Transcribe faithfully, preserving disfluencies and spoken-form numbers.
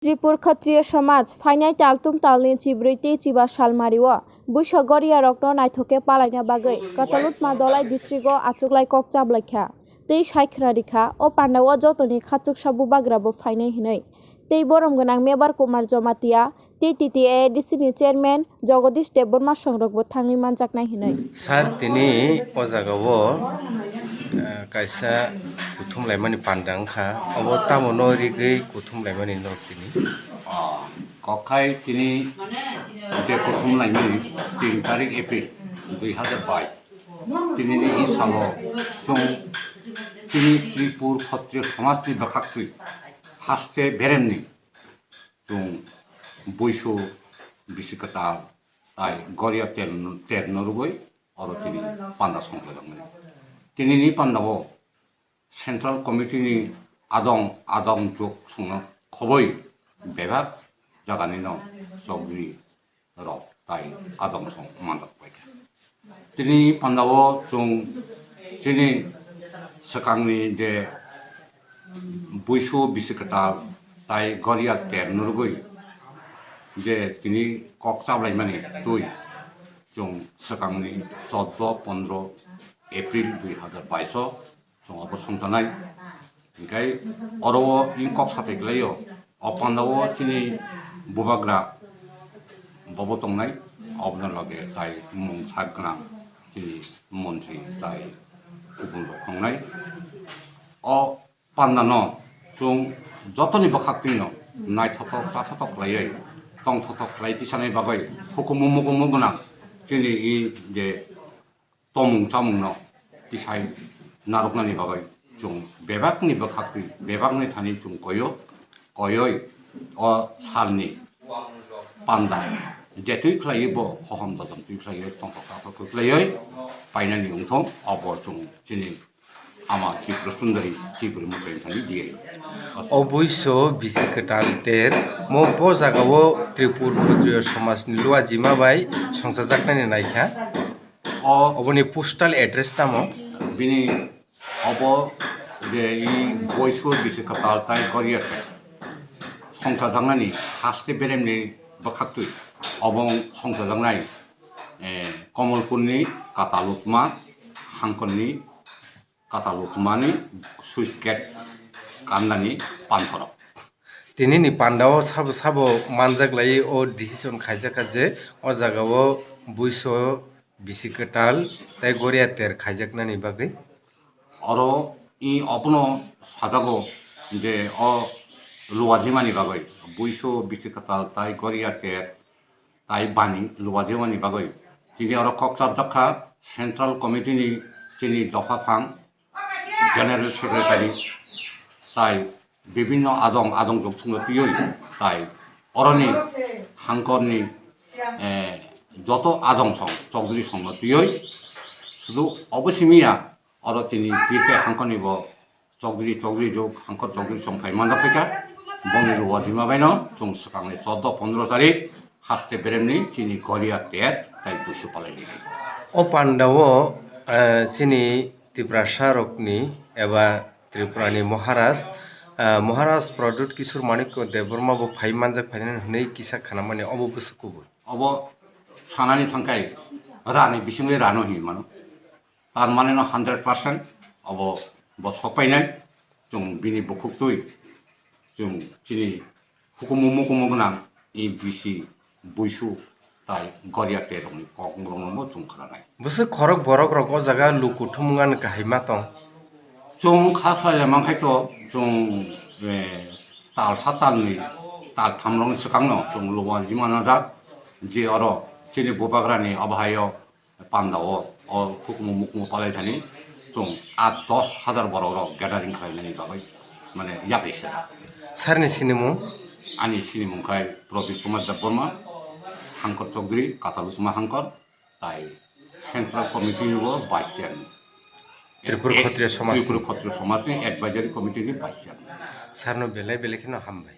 Tripur Khatriya Samaj phainai taltung talni chibrwi tei chiba salmario buisa goriarokno naithok khe palaina bagwi Katalutma Dolai district-o achuklai kok chablaikha tei sai khwnarikha o pandao jotoni khachuksa bubagrabo phainai hwnwi. Tei borom gwnang Mebar Kumar Jamatia tei T T A A D C ni chairman Jagadish Debbarma songrokbo thangwi manjaknai hwnwi. Sir, tini o jagao, eh, kaisa kuthum laimani panda wngkha. Obo tamo no rigwi kuthum laimani norok tini? Ah, kokthai tini je kuthum laimani tin tarik April dui hazar bais. Tinini salo chwng chini Tripur Khatriya Samajni bwkhaktwi haste beremni chwng buisu bisi kwtal tai goria ter, ter norugwi oro tini panda songjajakmani. Tinini pandao Central Committee ni adong adong juk songno khoboi bebak jaganino chokdri rok tai adong song manjak paikha. Tini pandao chwng chini swkangni je buisu bisi kwtal tai goria ter nurgwi je tini kok chablaimani twi chwng swkangni chordo pondro April dui hazar bais o chwng obo songjanai. Hinkhe oro o ing kok sathai kwlaio. O pandao chini bubagra bobo tongnai, oboni loge tai mung sak gwnang chini montri tai kubun rok tongnai. O pandano chwng jotoni bwkhaktwino naithothok chathothok khlaiwi tongthothok khlai tisani bagwi hukumu mukumu gwnang chini i je tomung chamungno tisai narwknani bagwi chwng bebakni bwkhaktwi bebakni thani chwng koyo, koyoi o salni panda jetwi khlaiwi bo hohom dodom twi khlaiwi tongthok tathok khlaiwi painani wngthong obo chwng chini ama Tripura Sundari Tripuri Mukhai thani diye. Obuiso bisi kwtal ter mo bo jagao Tripur Khatriya Samajni Luajima bai songchajaknani naikha. O oboni postal address tamo? Bini obo je i boisu bisi kwtal tai goria khe songchajaknani haste beremni bwkhaktwi obo songchajaknai, eh, Komolpurni Katalutma hangkorni Katalutmani switch gate kandani panthorok. Tinini pandao sabo sabo manjak lai o decision khaijakha je o jagao buiso bisi kwtal tei goria ter khaijaknani bagwi. Oro i obono sajago je o luajimani bagwi buiso bisi kwtal tai goria ter tai bani luajimani bagwi chini oro kok chapjak kha Central Committee ni chini dopha phang General Secretary tai bibinno adong adong jok thungno twiwi tai oroni hangkorni, eh, joto adong song chokdri songno twiwi sudu obo simiya oro tini pirte hangkorni bo chokdri chokdri jok hangkor chokdri song phai manjak phaikha bongni luajima baino chwng swkangni chordo pondro tarik haste beremni chini goria ter tai buisu palai lai. O pandao, eh, chini Tiprasa rokni eba Tripurani Maharaj, ah, Maharaj Pradyut Kishore Manikya Debbarma bo phai manjak phainani hwnwi kisa khanamani obo bwswk kubui. Obo sanani thangkai rani bisingwi rano hinwi mano. Tar mane no hundred percent obo bo sok painai. Chwng bini bukhuktwi chwng chini hukumu mukumu gwnang E B C buisu tai goria terokni kok wngno bo chwng khwnanai. Bwswk khorok borok rok o jaga luku thumung ani kahai ma tong. Chwng kha khlai le mankhai to chwng, eh, tal sa tal ni tal tham rokni swkang no chwng luwa jima najak je oro chini bubagrani obo hai o pandao o hukumu mukumu palai thani chwng at dos hajar borok rok gathering khlainani bagwi mane yakri se. Sir ni sinimung? Ani sinimung khai Pradyut Kumar Debbarma, Hangkor Chowdhury, Katalutma Hangkor, tai Central Committee ni bo Vice Chairman. Tripura Khatriya Samaj ni. Tripura Khatriya Samaj ni Advisory Committee ni Vice Chairman. Sir no belai belai kheno hambai.